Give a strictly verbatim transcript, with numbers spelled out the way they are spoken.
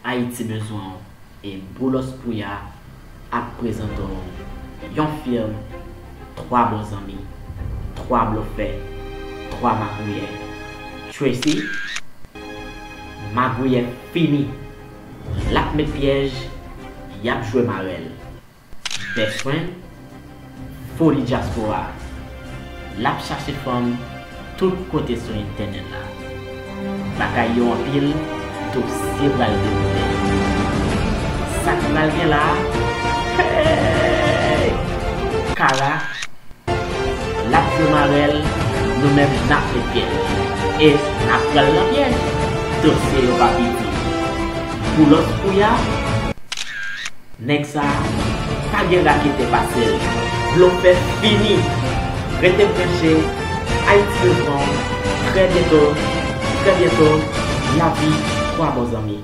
Ayiti bezwen w e Boulos Pouya ap prezante w yon fim, twa bon zanmi, twa blofè, twa magouyè. Tracy, magouyè fini. L ap met pyèj, y ap jwe marèl. Best friend, foli dyaspora. L ap chache fanm tout kote sou entènèt la. Bagay yo anpil, dosye pral dewoule. Sa k pral gen la a? Hey! Kara, l ap jwe marèl, nou menm n ap met pyèj. E n ap pran l nan pyèj. Dosye yo pa piti. Boulos Pouya, nèg sa a, pa gen raketè pase l. Blofè fini. Rete branche. Ayiti bezwen w. Trè byento, trè byento, lavi twa bon zanmi.